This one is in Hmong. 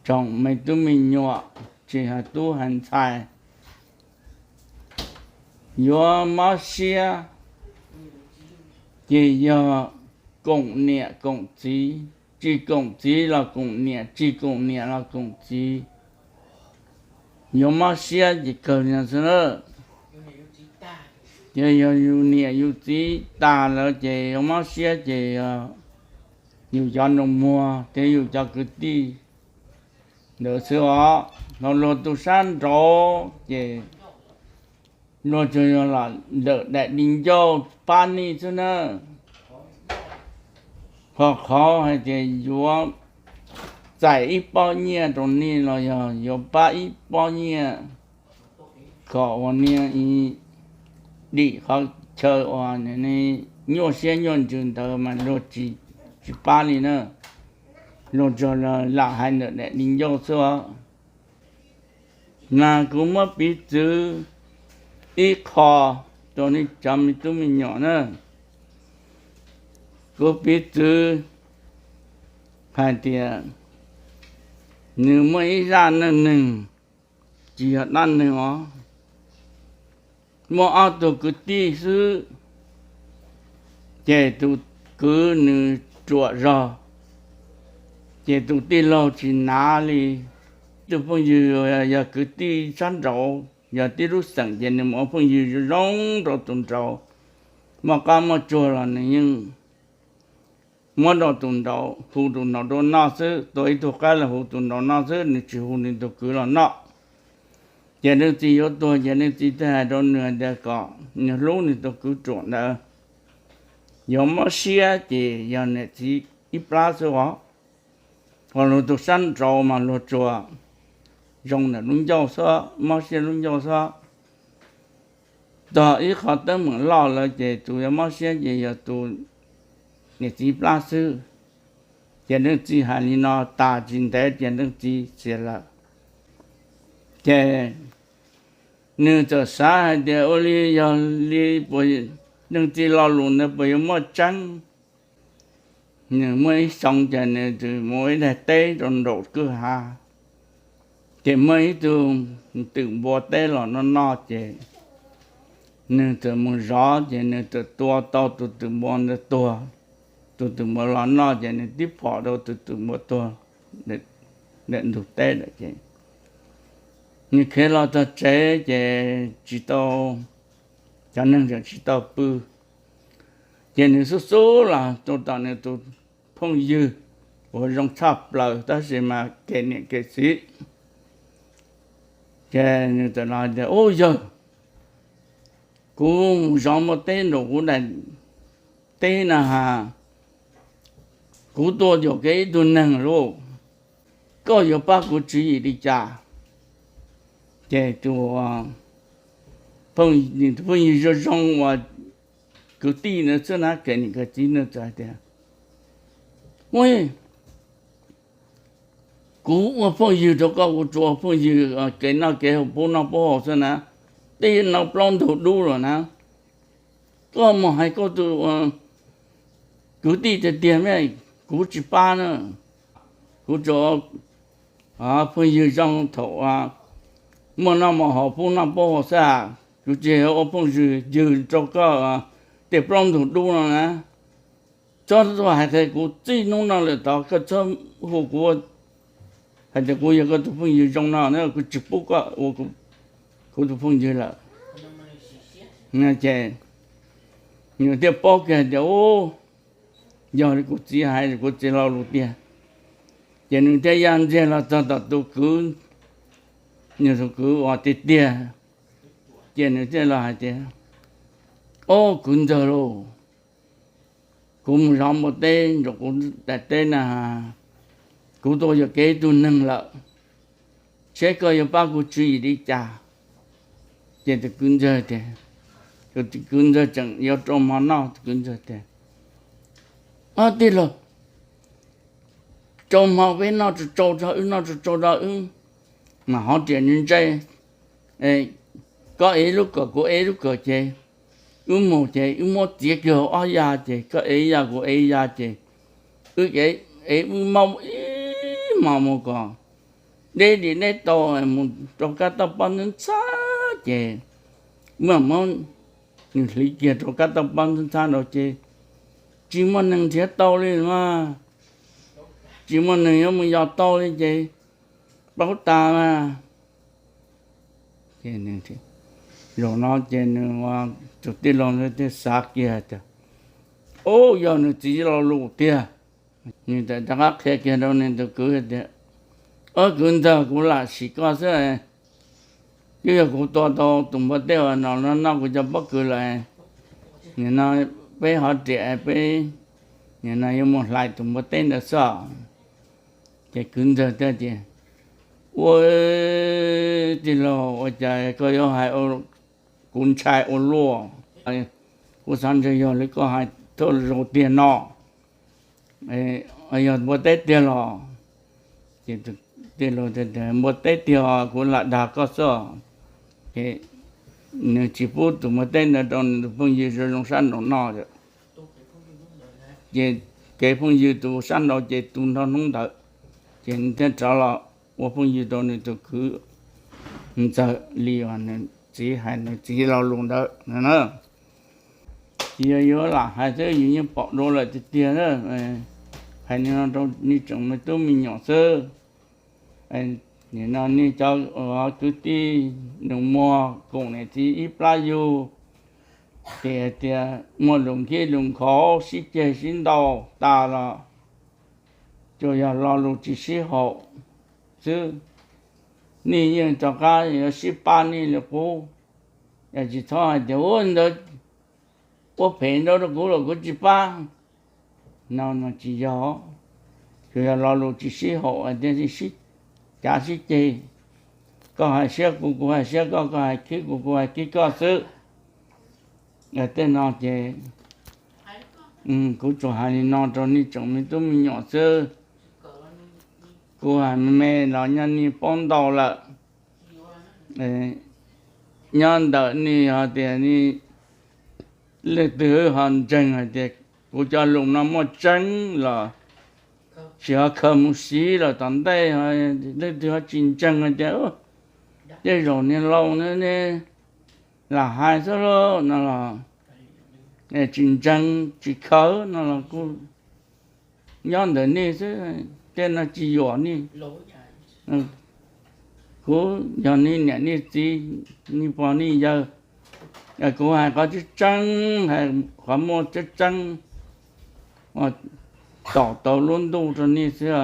tsoom me tub me nyuam, tsis hais tub hais ntxhais, yuav mob siab ces yog koom niam koom txiv, tsis koom txiv los koom niam, tsis koom niam los koom txiv. Yuav mob siab ces kawg li no xwb na. Ces yog yus niam yus txiv tas lawm ces yuav mob siab ces yog yus cov nraug muag thiab yus cov kwv tij ntawd xwb os. Ho luag tus sab nraud ces luag tsuas yog los ntawm daim di ncauj pab nej xwb na. Ho qhov hais tias yuav txais ib pob nyiaj rau nej los yog yuav pab ib pob nyiaj kom uas niag dim qhov chaw uas nyuaj siab nyuaj ntsws ntawd mas luag tsis, tsis pab li na. Luag tsuas lam hais ntawm daim di ncauj xwb os. Mas kuv muab piv txwv ib qho rau nej cov me tub me nyuam na. Kuv piv txwv hais tias nws muaj ib zaj neej neeg, tsis yog dab neeg os, muaj ob tug kwv tij xwb, ces tus kwv nws ruam zog, ces tus tij laug tsis nav li. Tus phooj ywg yog kwv tij sab nraud, yog tib lub xeem ces nws mus ua phooj ywg zoo zoo rau tus nraud, muaj qab muaj tsuag los nws yeej muab rau tus nraud, hu tus nraud rau noj xwb, tua ib tug qaib los hu tus nraud noj xwb, nws tsis hu nws tus kwv los noj. Ces leej txiv yuav tuag ces leej txiv thiaj hais rau nws tias kom nws hlub nws tus kwv ruam ntawd. Yuav mob siab ces yog niam txiv ib plab xwb os. Ho luag tus sab nraud mas luag tsuas zoo ntawm lub ncauj xwb, mob siab lub ncauj xwb. Txog ib qho teeb meem loj lawm ces tus yuav mob siab ces yog tus niam txiv plab xwb. Ces leej txiv hais li no tas tsis ntev ces leej txiv xiam lawm. Ces nws txawm xav hais tias ua li yog li leej txiv lo lus ntawd puas yuav muaj tseeb. Nws muaj ib xyoo ces nws mus ua ib daim teb rau nraum kwj ha, ces muaj ib tug twm npua teb los noj noj ces nws txawm mus zov ces nws txawm tua tau tus twm npua ntawd tuag. Tus twm npua los noj ces nws tib phom rau tus twm npua tuag ntawm ntug teb lawm ces nws khiav los txog tsev ces tsis tau, cov neeg tseem tsis tau pw. Ces nws xub xub los rau tom nws tus phooj ywg uas zoo tshaj plaws tab sis mas kem niam kem txiv. Ces nws txawm los tias, Ub yawg, kuv mus zov npua teb nraum kuv daim teb na has, kuv tua yuam kev ib tug neeg lauj, koj yuav pab kuv tswv yim li cas? Ces tus phooj ywg zoo zoo uas kwv tij ntawd xwb na, kem niam kem txiv ntawd txawm hais tias, Ub, kuv ua phooj ywg rau koj, kuv tsuas ua phooj ywg kev noj kev haus, pub noj pub haus xwb na, twb no plaub ntug dub lawm na. Koj mus hais koj tus kwv tij tiag tiag mas kuv tsis pab na. Kuv tsuas phooj ywg zoo thaum muaj noj muaj haus pub noj pub haus xwb, kuv tsis ua phooj ywg rau koj tej plaub ntug dub no na. Txhob tuaj hais tias kuv txij hnub no lawm tod koj txhob hu kuv hais tias kuv yog koj tus phooj ywg zoo no na, kuv tsis pub koj ua kuv tus phooj ywg lawm. Ces nws thiaj paub kiag tias, Ub, yog li kuv txiv hais, kuv txiv lo lus tiag. Ces nws thiaj ya ntxiag los txog tom tus kwv, nws tus kwv uas tiag tiag, ces nws thiaj los hais tias, Ob kwv ntxawg lauj, kuv mus zov npua teb nraum kuv daim teb na, kuv tua yuam kev ib tug neeg lawm, seb koj yuav pab kuv tswv yim li cas? Ces tus kwv ntxawg tias, tus kwv ntxawg tseem yuav rau hmo noj, tus kwv ntxawg tias, Ob tij laug, rau hmo peb noj tsau tsau rau wb, noj tsau tsau rau wb, mas hov riam ntse, koj ev lub kawm kuv ev lub kawm ces wb mus ces wb muab txiav kiag ob ya ces koj ev ya kuv ev ya ces wb ev wb maub ib hmo mus kom deb li deb tau mus rau kab tauj pob ntxhab ntxhab ces muaj mob, nws hliv kiag rau kab tauj pob ntxhab ntxhab rau ces tsis muaj neeg nrhiav tau li mas, tsis muaj neeg yuav mus yos tau li ces paub tas mas. Zaum no ces nws tus tij laug thiaj xav kiag tias, ub, yog nws txiv lo lus tiag. Nws txawm rov qab qhia kiag rau nws tus kwv tias, ob kwv ntxawg, kuv lam sim koj xwb, twb yog kuv tua tau tus npua teb uas no no noj kuv cov pob kws lawm, nim no peb hov riam peb, nim no yuav mus hlais tus npua teb ntawd xwb. Ces kwv ntxawg thiaj tias, ua, tij laug, ua cas koj yuav hais kuv ntshai ua luaj? Kuv xav ntshe yog li koj hais thawj zaug tiag no, yog npua teb tiag los? Ces tij laug tias, npua teb tiag, kuv lam dag koj xwb. Ces nws tsis pub tus npua teb ntawd rau nws tus phooj ywg zoo zoo sab nraud noj. Ces kev phooj ywg tus sab nraud ces tu nrho hnub ntawd, ces nws thiaj rov los ua phooj ywg rau nws tus kwv ntxawg li uas nws txiv hais nws txiv lo lus ntawd na. Ces yog yuav lam hais xwb yus yeej pom dua lawm tiag tiag. Hais li no rau nej tsoom me tub me nyuam xwb. Nim no nej cov kwv tij nus muag koom niam txiv ib plab yug, ces tias muaj lus khib lus nkaus sib ceg sib ntaus tas los tsuas yog lo lus tsis sib haum xwb. Nej yeej rov qab yuav sib pab nej li qub, tsis txhob hais tias ua ntawd ua phem ntau rau kuv los kuv tsis pab. No no tsis yog, tsuas yog lo lus tsis sib haum thiaj sib cav sib ceg. Koj hais siab kuv, kuv hais siab koj, koj hais khib kuv, kuv hais khib koj xwb. Tej no ces kuv tsuas hais li no rau nej tsoom me tub me nyuam xwb. Kuv hais me me los nyob nej paub ntau lawm. Nyob ntawm nej ho tias nej leej twg ho ntseeg hais tias kuv cov lus no muaj tseeb los sis ho khaws mus siv los tom ntej, leej twg ho tsis ntseeg hais tias tej zaum niag laus ne lam hais xwb lauj no los tsis ntseeg tsis khaws no los kuj nyob ntawm nej xwb, tej no tsis yuam nej. Kuv yog nej niam nej txiv, nej pog nej yawg, kuv hais qhov tseeb tseeb, hais qhov muaj tseeb tseeb, tom tau lub ntuj rau nej xwb.